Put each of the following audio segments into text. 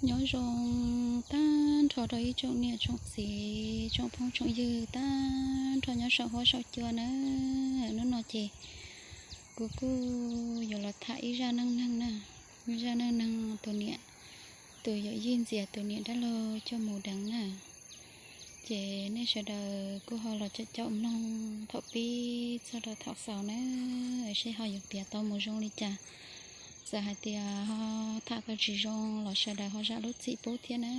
Nyob zoo tag nrho rau ib tsoom niam tsoom txiv tsoom phooj tsoom ywg tag nrho nyob saum huab saum cua na. Hnub no ces kuv kuj yuav los tham ib zaj neej neeg na, ib zaj neej neeg tus niam, tus yawm yij ntxias tus niam dab laug coj mus deev na. Ces nej sawv daws kuj ho los caum caum mloog thaum pib txog rau thaum xaus na, seb ho yuav piav tau mus zoo li cas. Txawm hais tias ho tham tau tsis zoo los sawv daws ho zam lub txim pub thiab na.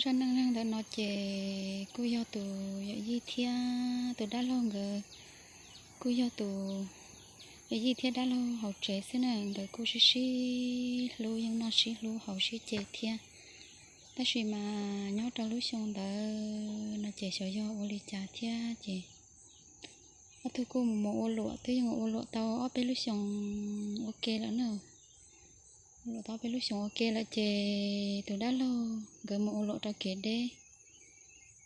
Zaj neej neeg ntawm no ces kuj yog tus yawm yij thiab tus dab laug nkawd, kuj yog tus yawm yij thiab dab laug hauv tsev xwb na, nkawd kuj sib sib hlub, yeej noj sib hlub haus sib ce thiab. Tab sis mas nyob rau lub xyoo ntawd no ces xyov yog ua li cas thiab ces ob tug kuj mus mus ua luam, twb yeej ua luam tau ob peb lub xyoos ua ke lawm na. Ua luam tau ob peb lub xyoos ua ke lawm ces tus dab laug nkawd mus ua luam rau kev deb,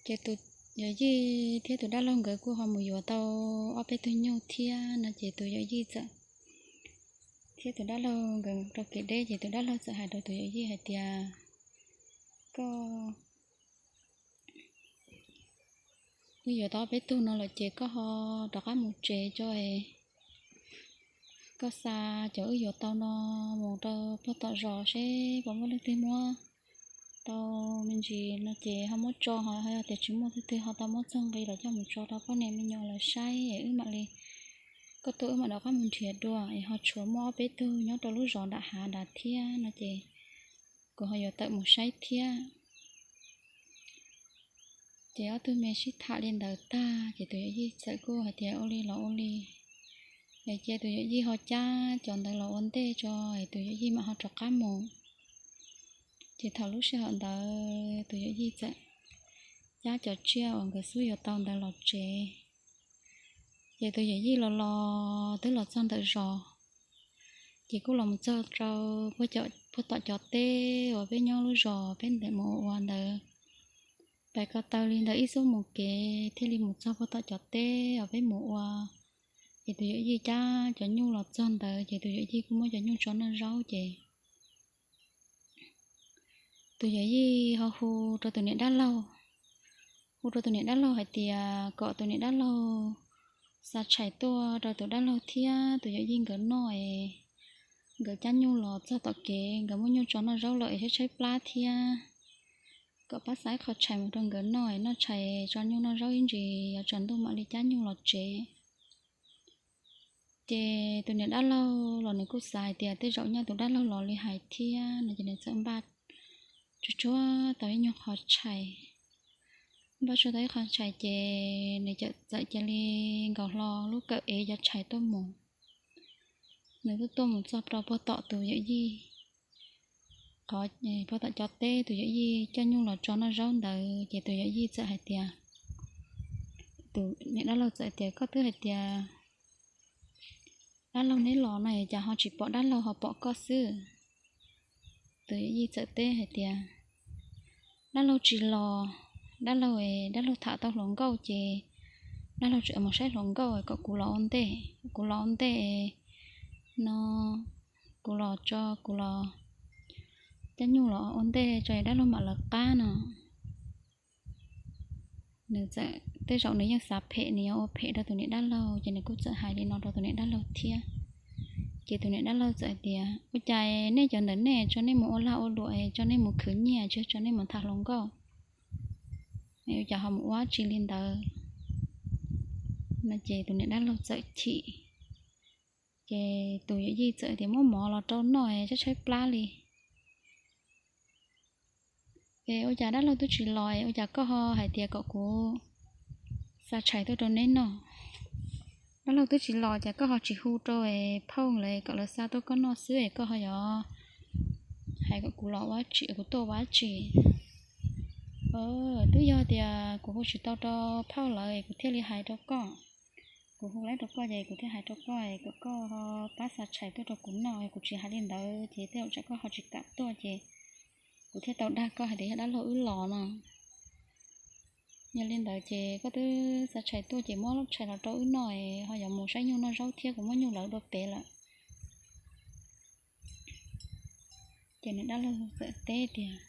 ces tus yawm yij thiab tus dab laug nkawd kuj ho mus yuav tau ob peb tug nyuj thiab no ces tus yawm yij txawm, thiab tus dab laug nkawd rau kev deb ces tus dab laug txawm hais rau tus yawm yij hais tias, koj, wb yuav tau ob peb tug no lawm ces koj ho rov qab mus tsev tso, koj xa cov wb yuav tau no mus rau puag tom zos seb puas muaj leej twg muab tau me ntsis no ces ho muab tso, ho yog tias tsis muaj leej twg ho tau muab txog nqi los coj mus tso rau poj niam me nyuam lawv saib es wb mam li, koj tuaj wb mam rov qab mus nrhiav dua es ho tshuav muaj ob peb tug nyob rau lub zos nram hav nrad thiab no ces kuv ho yuav tawm mus saib thiab. Ces ob tug me sib tham li ntawd tag ces tus yawm yij txawm kuj hais tias ua li los ua li, es cia tus yawm yij ho cab cov ntawd los ua ntej tso es tus yawm yij mam ho rov qab mus. Ces thaum lub sij hawm ntawd tus yawm yij txawm cab cov tsiaj uas nkawd xub yuav tau ntawd los tsev. Ces tus yawm yij los los twb los txog ntawm zos, ces kuj los mus txog rau puag tom cov teb uas peb nyob lub zos peb ntev mus ua ntawd. Pais ko taw li ntawd ib xuab moos kev thiaj li mus txog puag tom cov teb uas peb mus ua. Ces tus yawm yij cab cov nyuj los txog ntawd ces tus yawm yij kuj muab cov nyuj tso noj zaub ces tus yawm yij ho hu rau tus niam dab laug, hu rau tus niam dab laug hais tias kom tus niam dab laug xa tshais tuaj rau tus dab laug thiab tus yawm yij nkawd noj es, nkawd cab nyuj los txog tom kev nkawd muab nyuj tso noj zaub lawm es tshaib tshaib plab thiab, kom pab xa ib qho tshais mus rau nkawd noj es noj tshais tso nyuj noj zaub ib ntsis yuav tsaus ntuj mam li cab nyuj los tsev. Ces tus niam dab laug los nws kuj xav hais tias tej zaum nyaj tus dab laug los li hais thiab no ces nws txawm npaj tsuag tsuag tau ib nyuag qho tshais. Npaj tsuag tau ib qho tshais ces nws txawm cia li nkaus hlo lub kawm ev cov tshais tuaj mus. Nws tuaj tuaj mus txog rau puag tom tus yawm yij qhov, puag tom cov teb tus yawm yij coj nyuj los tso noj zaub ntawd ces tus yawm yij txawm hais tias, tus niam dab laug txawm tias koj twb hais tias dab laug neb los no cas ho tsis pom dab laug ho pom koj xwb? Tus yawm yij txawm teb hais tias dab laug tsis los, dab laug, dab laug tham tau hluas nkauj ces dab laug tseem mus saib hluas nkauj kom kuv los ua ntej, kuv los ua ntej no, kuv los tso, kuv los coj nyuj los ua ntej tso dab laug mam lawv qab no. Nws txawm tej zaum nws yeej xav phem, nws yuav ua phem rau tus niam dab laug ces nws kuj txawm hais li no rau tus niam dab laug thiab. Ces tus niam dab laug txawm hais tias ua cas nej cov ntawm nej tso nej mus ua lag ua luam, tso nej mus khwv nyiaj, tsis tso nej mus tham hluas nkauj, ua cas ho mus ua dab tsi li ntawd no ces tus niam dab laug txawm chim. Ces tus yawm yij txawm tias muab mov los rau noj es tshaib tshaib plab li. Es ua cas dab laug twb tsis los es ua cas koj ho hais tias kom kuv xa tshais tuaj rau neb noj? Dab laug twb tsis los cas koj ho tsis hu rau phauj lawv kom lawv xa tuaj koj noj xwb es koj ho yuav hais kom kuv los ua dab tsi, kuv tuaj ua dab tsi? Twb yog tias kuv hu tsis tau rau phauj lawv es kuv thiaj li hais rau koj. Kuv hu lawv rau koj ces kuv thiaj hais rau koj kom koj ho pab xa tshais tuaj rau kuv noj, kuv tsis hais li ntawd ces tej zaum tsam koj ho tsis kam tuaj ces kuv thiaj tau dag koj hais tias yog dab laug wb los no. Yog li ntawd ces koj twb xa tshais tuaj ces muab tshais los rau wb noj es ho yuav mus saib nyuj noj zaub thiab, kuv muab nyuj lawv dua pem lawm. Ces niam dab laug txawm teb tias,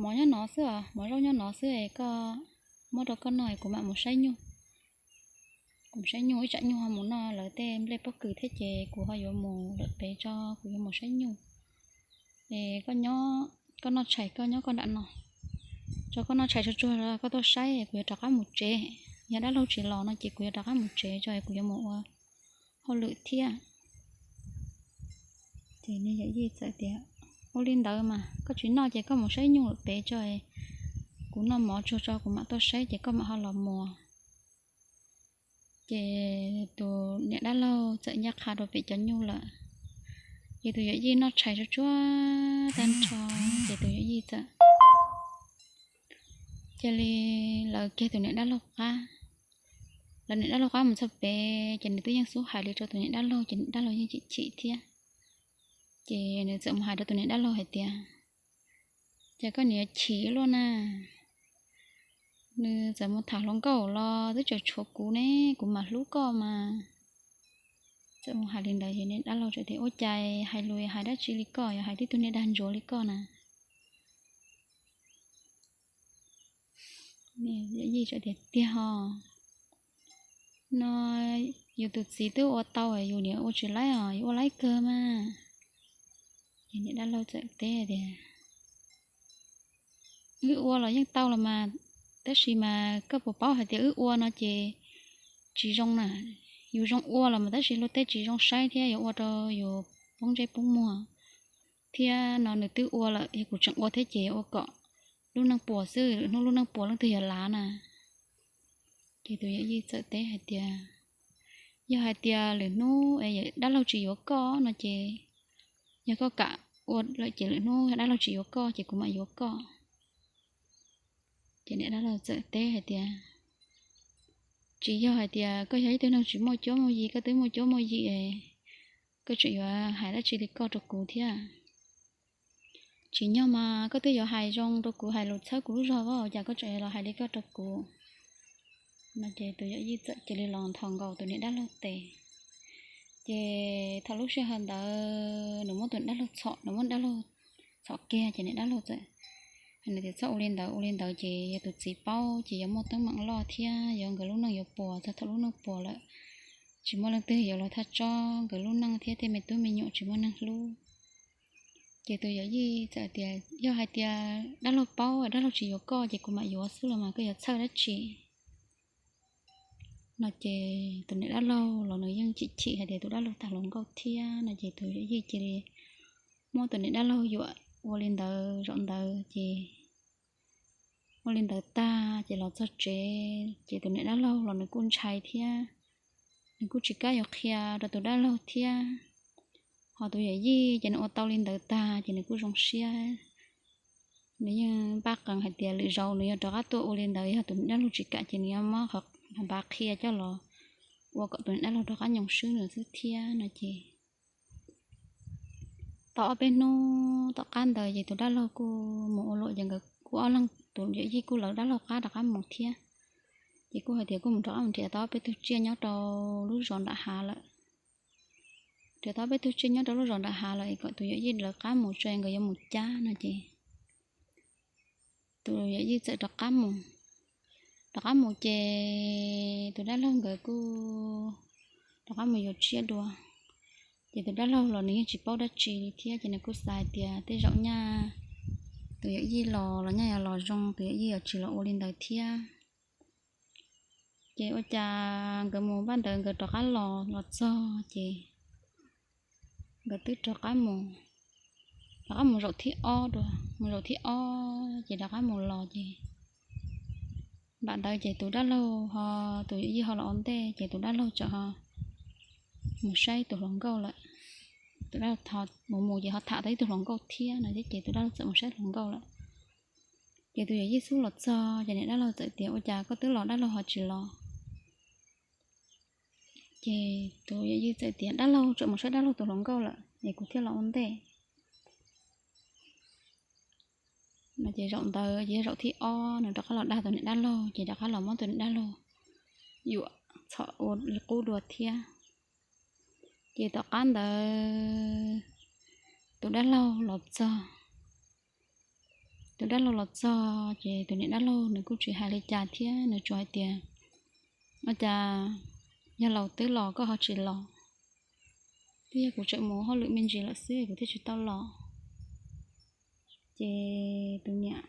mov nyob no xwb os, mov zaub nyob no xwb es koj muab rau koj noj es kuv mam mus saib nyuj. Kuv saib nyuj ib tsam nyuj ho mus noj lawv tej nplej pob kws thiab ces kuv ho yuav mus lawm pem tso, kuv yuav mus saib nyuj. Es koj nyob, koj noj tshais koj nyob koj nram no, tso koj noj tshais tsuag tsuag koj tuaj saib kuv yuav rov qab mus tsev. Yog dab laug tsis los no ces kuv yuav rov qab mus tsev tso es kuv yuav mus ua hauj lwm thiab. Ces niag yawm yij txawm tias, ua li ntawd mas koj tsis noj ces koj mus saib nyuj lawm pem tso, kuv noj mov tsuag tso kuv mam tuaj saib ces koj mam ho los mus. Ces tus niam dab laug txawm ncaj qha rau pem cov nyuj lawm. Ces tus yawm yij noj tshais tsuag tsuag tag nrho, ces tus yawm yij txawm cia li lawv kiag tus niam dab laug qab. Lawv niam dab laug qab mus txog pem ces nws twb yeej xub hais li rau tus niam dab laug ces niam dab laug yeej chim chim thiab. Ces nws txawm mus hais rau tus niam dab laug hais tias, cas koj niam chim luaj na, nws txawm mus tham hluas nkauj los twb tseem tshuav kuv ne, kuv mam hlub koj mas. Txawm mus hais li ntawd ces niam dab laug txawm tias, ua cas hais lus hais dab tsi li koj, yog hais tib tug niag dag ntsuav li koj na. Yawm yij txawm tias, tiag ho, no yus tus txiv twb ua tau, yus niam ua tsis laib os, yus ua laib kawg mas. Ces niam dab laug txawm teb tias, wb ua los yeej tau los mas, tab sis mas koj puas paub hais tias wb ua no ces tsis zoo na. Yus zoo ua los mas tab sis luag tej tsis zoo saib thiab yuav ua rau yus poob ntsej poob muag thiab no. Nws twb ua lawm, yog kuv tseem ua thiab ces yuav ua kom lub neej puas xwb, lwm hnub lub neej puas leej twg yuav lav na. Ces tus yawm yij txawm teb hais tias, yog hais tias lwm hnub es dab laug tsis yuav koj no ces, yog koj kam ua lawm ces lwm hnub yog dab laug tsis yuav koj ces kuv mam yuav koj. Ces niam dab laug txawm teb hais tias, tsis yog hais tias koj yog ib tug neeg tsis muaj cuab muaj yig, koj twb muaj cuab muaj yig, koj tseem yuav hais dab tsi li koj rau kuv thiab? Tsim nyog mas koj twb yuav hais zoo rau kuv, hais lus txhawb kuv lub zog, ua cas koj tseem los hais li koj rau kuv? No ces tus yawm yij txawm cia li los nthos nkaus tus niam dab laug tes. Ces thaum lub sij hawm ntawd nws muab tus niam dab laug txhom, nws muab dab laug txhom kiag ces niam dab laug txawm hais nws tias, txhob ua li ntawd, ua li ntawd ces yog tus txiv paub ces yuav muaj teeb meem loj thiab yuav nkawd lub neej yuav puas, txog thaum lub neej puas lawm tsis muaj leej twg yuav los thaj tsob nkawd lub neej thiab tej me tub me nyuam tsis muaj neeg hlub. Ces tus yawm yij txawm tias, yog hais tias dab laug paub dab laug tsis yuav koj ces kuv mam yuav xwb los mas koj yuav txhawj dab tsi? No ces tus niam dab laug los nws yeej chim chim hais tias tus dab laug tham hluas nkauj thiab no ces tus yawm yij cia li muab tus niam dab laug yuam ua li ntawd zaum ntawd ces ua li ntawd tag ces los txog tsev ces tus niam dab laug los nws kuj ntshai thiab, nws kuj tsis kam yuav qhia rau tus dab laug thiab. Ho tus yawm yij ces nws ua tau li ntawd tag ces nws kuj zoo siab. Nws yeej npaj qees hais tias lwm zaus nws yog rov qab tuaj ua li ntawd, yog tus niam dab laug tsis kam ces nws yuav muab qhov npav qhia coj los ua kom tus niam dab laug rov qab nyoo swb nws xwb thiab no ces tau ob peb hnub tom qab ntawd ces tus dab laug kuj mus ua luam ces nkawd kuj ob leeg, tus yawm yij kuj lawv dab laug qab rov qab mus thiab. Ces kuj hais tias kuj mus rov qab mus nrhiav tau ob peb tug tsiaj nyob rau lub zos nram hav lawm. Nrhiav tau ob peb tug tsiaj nyob rau lub zos nram hav lawm es kom tus yawm yij lawv qab mus tso nkawd yuav mus cab no ces tus yawm yij txawm rov qab mus. Rov qab mus ces tus dab laug nkawd kuj rov qab mus yuav tsiaj dua. Ces tus dab laug los nws yeej tsis paub dab tsi thiab ces nws kuj xav hais tias tej zaum nyaj tus yawm yij los los nyaj yuav los zoo, tus yawm yij yuav tsis los ua li ntawd thiab. Ces ua cas nkawd mus npaj ntawd nkawd rov qab los, los txog ces nkawd twb rov qab mus, rov qab mus zaum thib ob dua, mus zaum thib ob ces rov qab mus los ces nram ntawd ces tus dab laug ho, tus yawm yij ho los ua ntej ces tus dab laug txawm ho mus saib tus hluas nkauj lawm. Tus dab laug mus mus ces ho tham tau ib tug hluas nkauj thiab no thiab ces tus dab laug txawm mus saib hluas nkauj lawm. Ces tus yawm yij xub los txog ces niam dab laug txawm tias ua cas koj twb los dab laug ho tsis los? Ces tus yawm yij txawm tias dab laug txawm mus saib dab laug tus hluas nkauj lawm es kuv thiaj los ua ntej. No ces zaum ntawd ces yog zaum thib ob nws rov qab los dag tus niam dab laug ces rov qab los muab tus niam dab laug yuam txhom ua li qub dua thiab. Ces tom qab ntawd tus dab laug los txog, tus dab laug los txog ces tus niam dab laug nws kuj tsis hais li cas thiab, nws tsuas hais tias, Ua cas yog laus twb los koj ho tsis los? Twb yog kuv tseem mus hauj lwm me ntsis lawm xwb kuv thiaj tsis tau los. Ces tus niam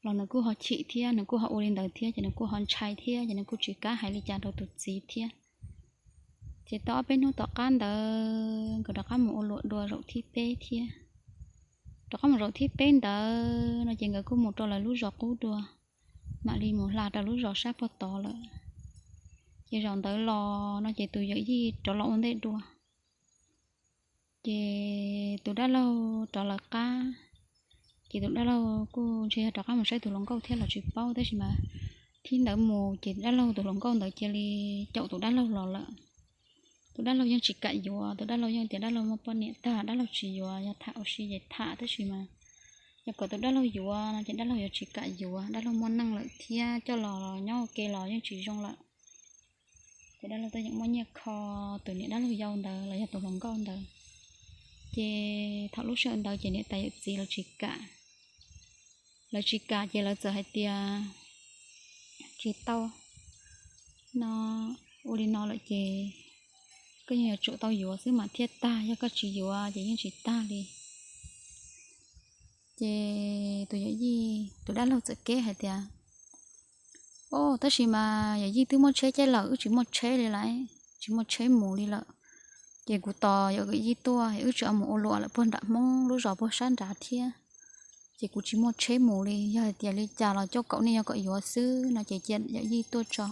los nws kuj ho chim thiab, nws kuj ho ua li ntawd thiab, ces nws kuj ho ntshai thiab, ces nws kuj tsis kam hais li cas rau tus txiv thiab. Ces tau ob peb hnub tom qab ntawd nkawd rov qab mus ua luam dua zaum thib peb thiab. Rov qab mus zaum thib peb ntawd no ces nkawd kuj mus rau lawv lub zos qub dua, mam li mus hla rau lub zos sab puag tod lawm. Ces zaum ntawd los no ces tus yawm yij rov los ua ntej dua. Ces tus dab laug rov lawv qab, ces tus dab laug kuj ntshe yog rov qab mus saib tus hluas nkauj thiab los tsis paub, tab sis mas thib ntawd mus ces dab laug tus hluas nkauj ntawd cia li caum tus dab laug los lawm. Tus dab laug yeej tsis kam yuav, tus dab laug yeej tias dab laug muaj poj niam tag, dab laug tsis yuav, yog tham ua si ces tham, tab sis mas yog kom tus dab laug yuav no ces dab laug yuav tsis kam yuav, dab laug muaj neej lawm thiab, coj los nyob ua ke los yeej tsis zoo lawm. Ces dab laug tuaj yeem muaj nyiaj kho tus niam dab laug yau ntawd los yog tus hluas nkauj ntawd. Ces thaum lub sij hawm ntawd ces niam tais yawm txiv lawv tsis kam, lawv tsis kam ces lawv txawm hais tias, Tsis tau, no ua li no lawm ces koj yeej yuav tsum tau yuav xwb mas thiaj tag, yog koj tsis yuav ces yeej tsis tag li. Ces tus yawm yij, tus dab laug txawm keb hais tias, Au, tab sis mas yawm yij twb muaj tsheb caij lawm, wb tsis muaj tsheb li lawm, tsis muaj tsheb mus li lawm. Ces kuv tos yawm yij tuaj, wb tseem mus ua luam lawm puag nram Hmoob lub zos puag sab nrad thiab, ces kuv tsis muaj tsheb mus li. Yog hais tias li cas los coj kaum nej nyob kom yuav xwb no ces cia yawm yij tuaj tso.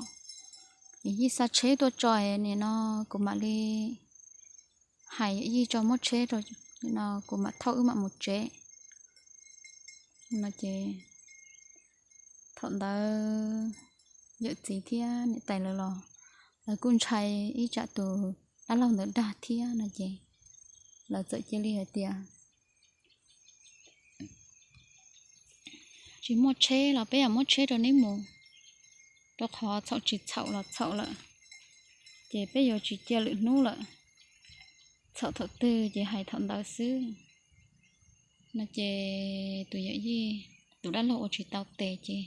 Yawm yij xa tsheb tuaj tso, nim no kuv mam li hais yawm yij tso muab tsheb rau, no kuv mam thauj wb mam mus tsev no ces thaum ntawd yawm txiv thiab niam tais lawv los lawv kuj ntshai ib tsam tus dab laug ntawd dag thiab no ces lawv txawm cia li hais tias, Tsis muaj tsheb los peb yuav muab tsheb rau neb mus, rau qhov txhaum tsis txhaum los txhaum lawm, ces peb yuav tsis cia lwm hnub lawm, txhaum thaum twg ces hais thaum ntawd xwb no ces tus yawm yij, tus dab laug ua tsis tau tes ces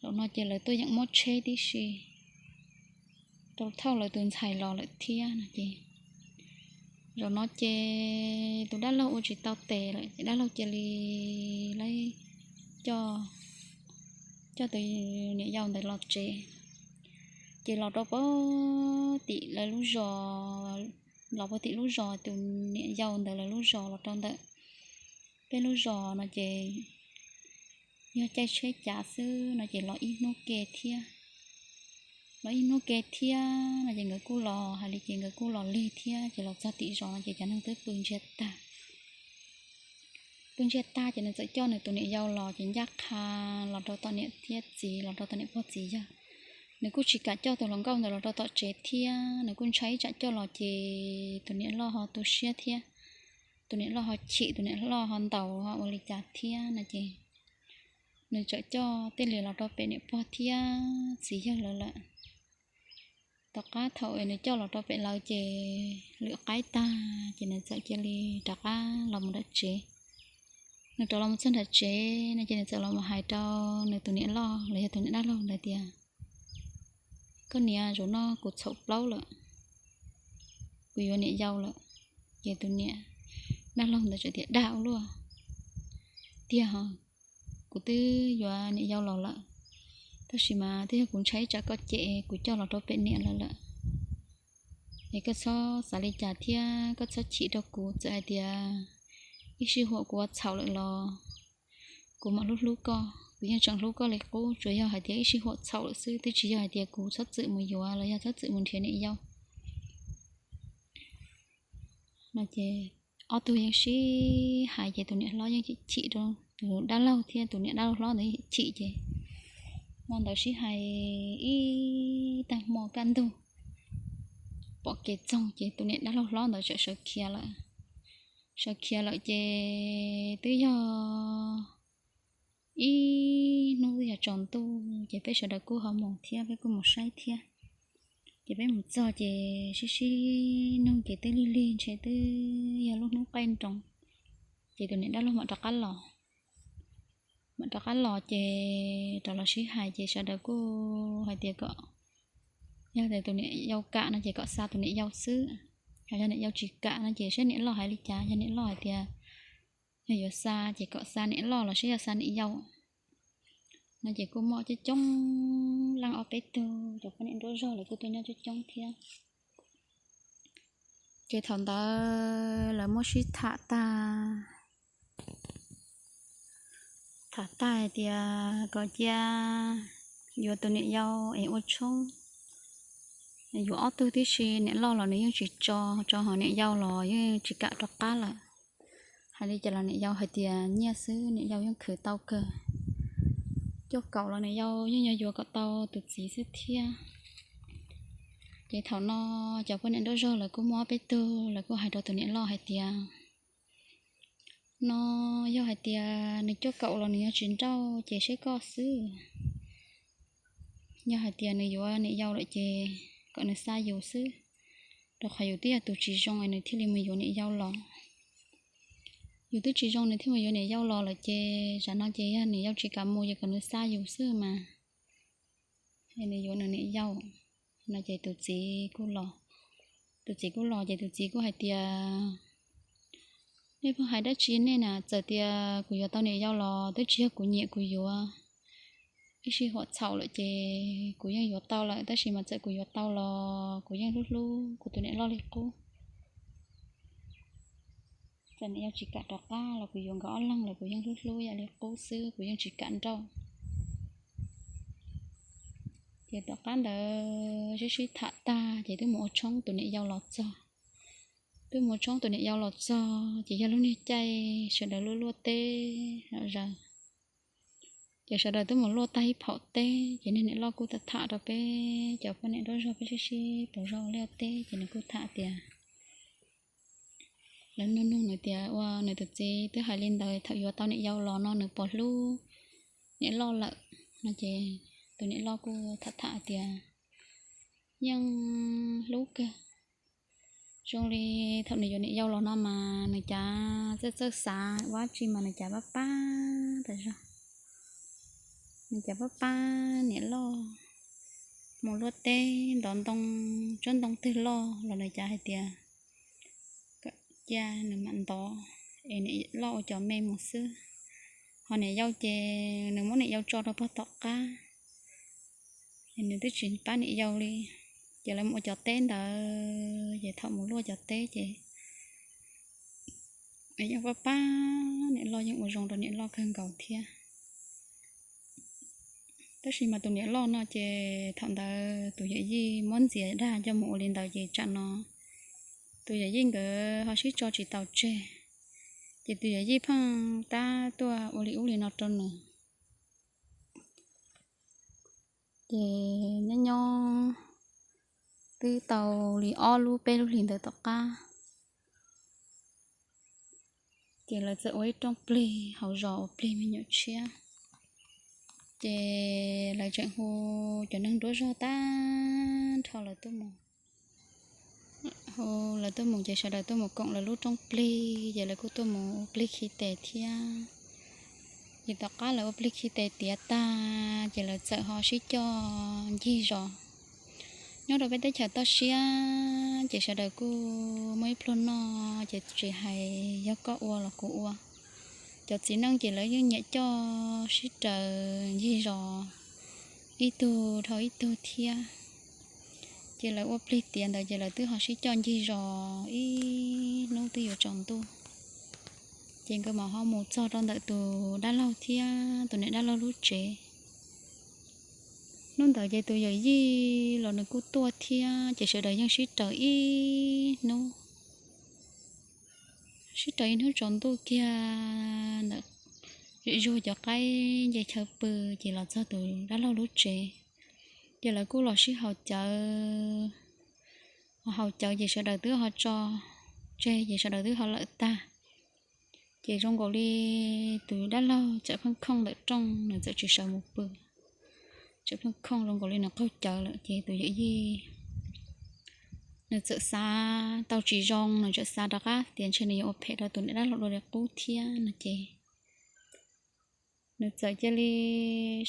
zaum no ces lawv tuaj yeem muab tsheb tib si rau thauj lawv tus ntxhais los lawm thiab no ces zaum no ces tus dab laug ua tsis tau tes lawm ces dab laug cia li, lawv coj, coj tus niam yau ntawd los tsev. Ces los rau puag tim lawv lub zos, los puag tim lub zos tus niam yau ntawd lawv lub zos los rau ntawm peb lub zos no ces yog caij tsheb cav xwb no ces los ib hnub ke thiab. Los ib hnub ke thiab no ces nkawd kuj los hais li ces nkawd kuj los lig thiab ces los txog tim zos no ces cov neeg twb pw ntsiag tag. Pw ntsiag tag ces nws txawm coj nws tus niam yau los ces ncaj qha los rau tom niam thiab txiv, los rau tom niam pog txiv yawg. Nws kuj tsis kam coj tus hluas nkauj ntawd los rau tom tsev thiab, nws kuj ntshai ib tsam coj los ces tus niam loj ho tu siab thiab, tus niam loj ho chim, tus niam loj ho ntaus ho ua li cas thiab no ces nws txawm coj tej li los rau pem niam pog thiab txiv yawg lawv lawm. Tom qab thaum nws coj los rau pem lawv ces lwm qaib tag ces nws txawm cia li rov qab los mus nram tsev. Nws rov los mus txog nram tsev no ces nws txawm los mus hais rau nws tus niam loj los yog tus niam dab laug ntawd tias, Koj niam, zaum no kuv txhaum plaub lawm, kuv yuav niam yau lawm. Ces tus niam dab laug ntawd txawm tias, Dag ua luaj, tiag ho, kuv twb yuav niam yau los lawm, tab sis mas twb yog kuv ntshai tsam koj cem kuv coj los rau pem niam lawv lawm. Es koj txhob xav li cas thiab koj txhob chim rau kuv, txawm hais tias ib sij huam kuv ua txhaum lawm los kuv mam hlub hlub koj, kuv yeej tseem hlub koj li qub, tsuas yog hais tias ib sij huam txhaum lawm xwb, twb tsis yog hais tias kuv txhob txwm mus yuav los yog txhob txwm mus nrhiav niam yau no ces ob tug yeej sib hais ces tus niam hlob yeej chim chim rau tus dab laug thiab tus niam dab laug hlob ntawd yeej chim ces hmo ntawd sib hais ib tag hmo kaj ntug pom kev txoog ces tus niam dab laug hlob ntawd txawm sawv khiav lawm. Sawv khiav lawm ces twb yog ib hnub twb yog tsaus ntuj ces peb sawv daws kuj ho mus thiab, peb kuj mus saib thiab. Ces peb mus txog ces sib sib nug ces twb lig lig ntshe twb yog lub hnub qaij nroos, ces tus niam dab laug mam rov qab los. Mam rov qab los ces rov los sib hais ces sawv daws kuj hais tias kom, yog tias tus niam yau kam no ces kom xa tus niam yau xwb, ho yog niam yau tsis kam no ces saib niam loj hais li cas. Yog niam loj hais tias yog yuav xa ces kom xa niam loj los sis yog xa niam yau no ces kuj muaj coob coob leej ob peb tug cov poj niam nruab zog lawv kuj tuaj nyob coob coob thiab. Ces thaum ntawd lawv muab sib tham tag, tham tag hais tias kom cia yuav tus niam yau es ua tshoob, yuav ob tug tib si, niam loj los nws yeej tsis tso, tso ho niam yau los yeej tsis kam rov qab lawm. Hais li cas los niam yau hais tias nyiaj xwb niam yau yeej khwv tau kawg, cuaj kaum los niam yau yeej yuav yuav kom tau tus txiv xwb thiab. Ces thaum no cov poj niam nruab zog lawv kuj muaj ob peb tug lawv kuj hais rau tus niam loj hais tias, no yog hais tias nws cuaj kaum los nws yog tsis nrauj ces seb koj xwb. Yog hais tias nws yuav niam yau lawm ces kom nws xa yus xwb, rau qhov yus twb yog tus tsis zoo es nws thiaj li mus yuav niam yau los. Yus twb tsis zoo nws thiaj mus yuav niam yau los lawm ces tsam no ces yog niam yau tsis kam mus ces kom nws xa yus xwb mas, es nws yuav nws niam yau. No ces tus txiv kuj los, tus txiv kuj los ces tus txiv kuj hais tias, nej pheej hais dab tsi nej na, txawm tias kuv yuav tau niam yau los twb tsis yog kuv nyiam kuv yuav, ib sij huam txhaum lawm ces kuv yeej yuav tau lawm, tab sis mas txawm kuv yuav tau los kuv yeej hlub hlub kuv tus niam loj li qub. Txawm niam yau tsis kam rov qab los kuv yuav nkawd ob leeg los kuv yeej hlub hlub yam li qub xwb, kuv yeej tsis kam nrauj. Ces tom qab ntawd sib sib tham tag ces twb mus ua tshoob tus niam yau los txog. Twb mus ua tshoob tus niam yau los txog ces yog lub niag caij sawv daws luaj luaj teb los zaws. Ces sawv daws twb mus luaj tag ib phaum teb ces niag niam loj kuj tham tham rau peb cov poj niam nruab zog peb sib sib pauv zog ua liaj teb ces nws kuj tham tias, lawv nug nug nws tias ua nws tus txiv twb hais li ntawd thaum yuav tau niam yau los no nws puas hlub niam loj lawm no ces tus niam loj kuj tham tham tias yeej hlub kawg. Zoo li thaum nws yuav niam yau los no mas nws cav txawj txawj xav ua dab tsi mas nws cav pab pab tas zog. Nws cav pab pab niam loj mus luaj teb ntov ntoo, tsob ntoo twg loj los nws cav hais tias kom cia nws mam ntov es niam loj ua cov me mus xwb. Ho niam yau ces nws muab niam yau tso rau pog tom qab es nws twb tsis pab niam yau li. Ces lawv mus ua cov teb ntawd ces thaum mus luaj cov teb ces yeej pab pab niam loj, yeej ua zoo rau niam loj kawg nkaus thiab. Tab sis mas tus niam loj no ces thaum ntawd tus yawm yij muab ntxias dag coj mus ua li ntawd ces tsam no tus yawm yij nkawd ho sib tso tsis tau tseg, ces tus yawm yij pheej tab tuaj ua li ub li no rau nws. Ces nyob nyob twb tau li ob lub peb lub hlis ntawd tom qab, ces lawv txawm ua ib rooj plig hauv zos uas plig me nyuam tshiab. Ces lawv tseem hu cov neeg nruab zog tag nrho lawv tuaj mus. Hu lawv tuaj mus ces sawv daws tuaj mus koom lawv lub rooj plig ces lawv kuj tuaj mus ua plig khi tes thiab. Ces tom qab lawv ua plig khi tes tiav tag ces lawv txawm ho sib coj ncig zos. Nyob rau peb teb chaws toj siab ces sawv daws kuj muaj ib pluag noj ces tsis hais yog koj ua los kuv ua. Cov txiv neej ces lawv yeej nyiam coj sib raws ncig zos ib tug dhau ib tug thiab. Ces lawv ua plig tiav ntawd ces lawv twb ho sib coj ncig zos ib hnub twb yuav tsaus ntuj. Ces nkawd mam ho mus txog rau ntawm tus dab laug thiab tus niam dab laug lub tsev. Hnub ntawd ces tus yawm yij los nws kuj tuaj thiab ces sawv daws yeej sib raws ib hnub. Sib raws ib hnub tsaus ntuj kiag ntawm zim zuag cov qaib nce chaw pw ces los txog tus dab laug lub tsev. Ces lawv kuj los sib haus cawv, haus cawv ces sawv daws twb ho tso tseg ces sawv daws twb ho lawm tag. Ces zoo nkaus li tus dab laug txawm pheej khooj ntawm rooj, nws txawm tsis sawv mus pw, txawm pheej khooj zoo nkaus li nws qaug cawv lawm ces tus yawm yij nws txawm xav tau tsis zoo, nws txawm xav rov qab tias ntshe nws yuav ua phem rau tus niam dab laug dua li qub thiab no ces nws txawm cia li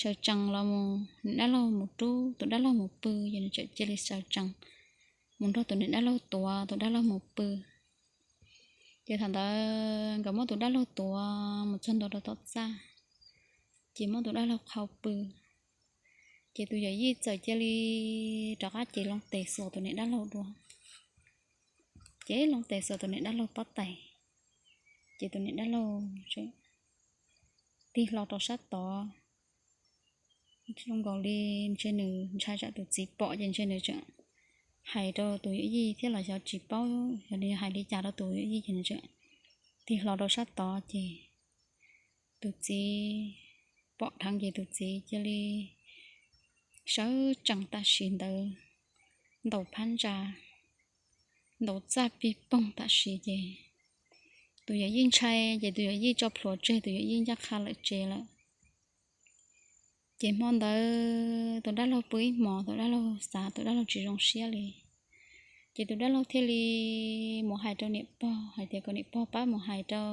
sawv tsees los mus, niam dab laug mus rub tus dab laug mus pw, ces nws txawm cia li sawv tsees mus nrog tus niam dab laug tuav tus dab laug mus pw. Ces thaum ntawd nkawd muab tus dab laug tuav mus txog ntua rau tom txaj, ces muab tus dab laug qhau pw. Ces tus yawm yij txawm cia li rov qab cev loo tes xuas tus niam dab laug dua, cev loo tes xuas tus niam dab laug pob tais, ces tus niam dab laug tig hlo rau sab tod zoo nkaus li ntshe nws ntshai tsam tus txiv pom ces ntshe nws tseem hais rau tus yawm yij thiab los xyov tsis paub yog nws hais li cas rau tus yawm yij ces nws tseem tig hlo rau sab tod ces tus txiv pom dheev ces tus txiv cia li sawv tsees tam sim ntawd ntaus phab ntsa, ntaus txaj pig poog tam sim ces tus yawm yij ntshai ces tus yawm yij tso plhuav tseg, tus yawm yij ncaj qha lawm tsev lawm. Ces hmo ntawd tus dab laug pw ib hmos, tus dab laug xav tus dab laug tsis zoo siab li, ces tus dab laug thiaj li mus hais rau niam pog hais tias kom niam pog pab mus hais rau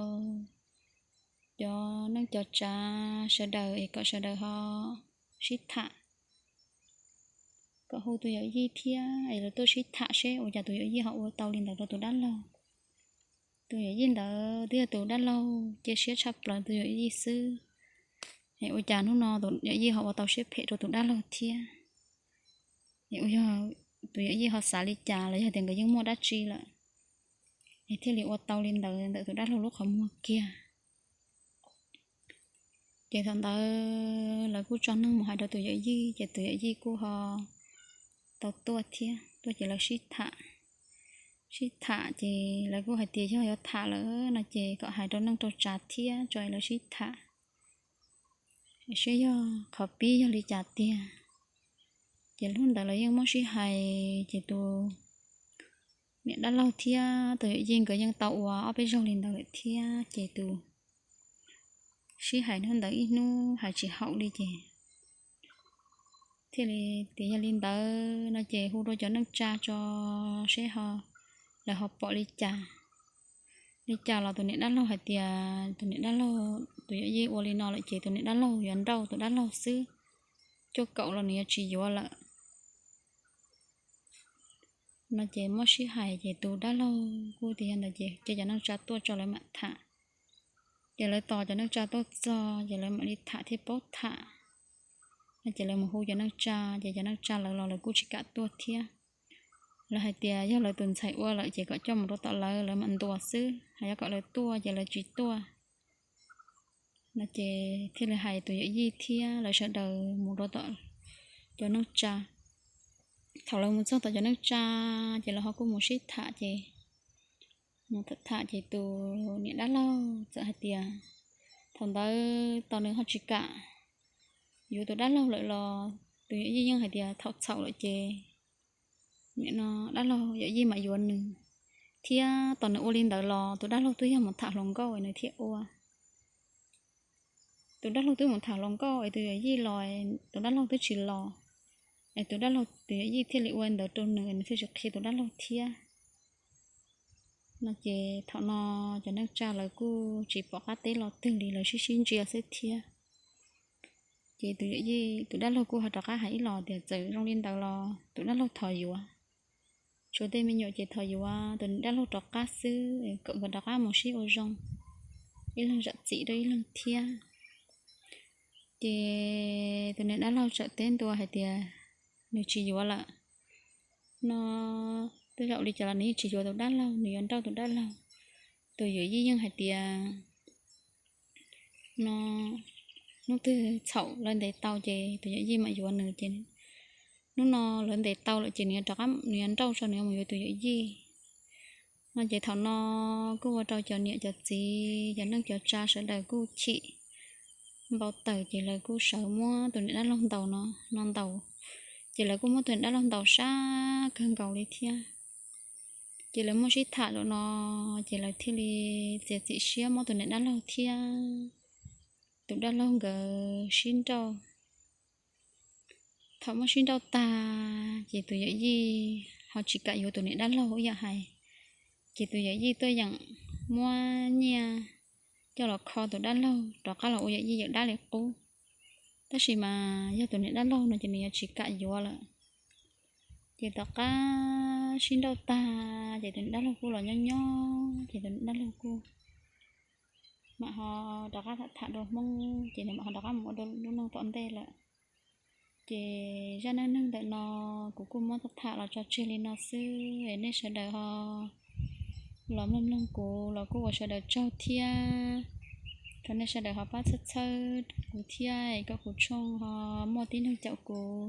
cov neej cov tsav sawv daws es kom sawv daws ho sib tham, kom hu tus yawm yij thiab es lawv tuaj sib tham seb ua cas tus yawm yij ho ua tau li ntawd rau tus dab laug. Tus yawm yij ntawd twb yog tus dab laug cia siab tshaj plaws tus yawm yij xwb, es ua cas hnub no tus yawm yij ho ua tau siab phem rau tus dab laug thiab, es ua yog tus yawm yij ho xav li cas los yog tias nkawd yeej muaj dab tsi lawm, es thiaj li ua tau li ntawd ntawm tus dab laug lub qhov muag kiag. Ces thaum ntawd lawv kuj tso neeg mus hais rau tus yawm yij, ces tus yawm yij kuj ho tau tuaj thiab, tuaj ces lawv sib tham. Sib tham ces lawv kuj hais tias yog yuav tham lawm no ces kom hais rau neej rau tsav thiab tso es lawv sib tham seb yog qhov pib yog li cas tiag. Ces hnub ntawd lawv yeej muab sib hais, ces tus niam dab laug thiab tus yawm yij nkawd yeej tau ua ob peb zaug li ntawd lawm thiab, ces tus sib hais hnub ntawd ib hnub hais tsis haum li ces thiaj li tias yog li ntawd no ces hu rau cov neej tsa tso seb ho lawv ho pom li cas. Li cas los tus niam dab laug hais tias tus niam dab laug, tus yawm yij ua li no lawm ces tus niam dab laug yuav nrauj tus dab laug xwb, cuaj kaum los nws yuav tsis yuav lawm no ces muab sib hais ces tus dab laug kuj tias yog ntawd ces cia cov neej tsa tuaj tso lawv mam tham. Ces lawv tos cov neej tsa tuaj txog ces lawv mam li tham thiaj paub tham no ces lawv mus hu cov neej tsa ces cov neej tsa lawv los lawv kuj tsis kam tuaj thiab. Lawv hais tias yog lawv tus ntxhais ua lawm ces kom coj mus rau tom lawv, lawv mam ntuas xwb, hos yog kom lawv tuaj ces lawv tsis tuaj no ces thiaj li hais tus yawm yij thiab lawv sawv daws mus rau tom cov neej tsa. Thaum lawv mus txog tom cov neej tsa ces lawv ho kuj mus sib tham ces mus tham tham ces tus niam dab laug txawm hais tias thaum ntawd tos nws ho tsis kam yuav tus dab laug lawm los tus yawm yij yeej hais tias thaum txhaum lawm ces nim no dab laug yawm yij mam yuav nws, thiab tos nws ua li ntawd los tus dab laug twb yog mus tham hluas nkauj es nws thiaj ua. Tus dab laug twb mus tham hluas nkauj es tus yawm yij los, tus dab laug twb tsis los, es tus dab laug, tus yawm yij thiaj li ua ntawd rau nws, nws thiaj tsis qhia tus dab laug thiab no ces thaum no cov neej tsa lawv kuj tsis pom qab teb lo twg li, lawv sib sib ntsia xwb thiab. Ces tus yawm yij, tus dab laug kuj ho rov qab hais ib los tias txawm zoo li ntawd los tus dab laug thov yuav, tshuav tej me nyuam ces thov yuav tus niam dab laug rov qab xwb, kom nkawd rov qab mus sib ua zoo, ib leeg zam txim rau ib leeg thiab. Ces tus niam dab laug txawm teb ntua hais tias nws tsis yuav lawm no, tej zaum li cas los nws yeej tsis yuav tus dab laug, nws yuav nrauj tus dab laug. Tus yawm yij yeej hais tias no hnub twg txhaum lawv ntes tau ces tus yawm yij mam yuav nws ces hnub no lawv ntes tau lawm ces nws yuav rov qab, nws yuav nrauj tso nws yuav mus yuav tus yawm yij no ces thaum no kuj ua rau cov niam cov txiv cov neej cov tsa sawv daws kuj chim npau taws ces lawv kuj sawv muab tus niam dab laug ntaus no, no ntaus, ces lawv kuj muab tus niam dab laug ntaus sab kawg nkaus li thiab. Ces lawv muab sib tham lawm no ces lawv thiaj li txiav txim siab muab tus niam dab laug thiab tus dab laug nkawd sib nrauj. Thaum muab sib nrauj tag ces tus yawm yij ho tsis kam yuav tus niam dab laug ib yam hais. Ces tus yawm yij tuaj yeem muab nyiaj coj los kho tus dab laug rov qab los ua yawm yij yawm dab li qub. Tab sis mas yog tus niam dab laug no ces nws yuav tsis kam yuav lawm. Ces tom qab sib nrauj tag ces tus niam dab laug kuj los nyob nyob ces tus niam dab laug kuj mam ho rov qab tham tham dua Hmoob ces nws mam ho rov qab mus ua dua lub neej tom ntej lawm. Ces zaj neej neeg ntawm no kuv kuj muab tham los tso tseg li no xwb es nej sawv daws ho los mloog mloog kuv los kuj ua sawv daws tsaug thiab. Thov nej sawv daws ho pab txhawb txhawb kuv thiab es kom kuv tshooj ho muaj tib neeg caum kuv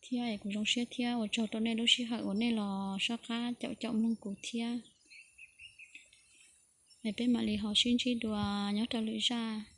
thiab es kuv zoo siab thiab ua tsaug rau nej lub sij hawm uas nej los soj qab caum caum mloog kuv thiab. Es peb mam li ho sib ntsib dua nyob rau lwm zaj.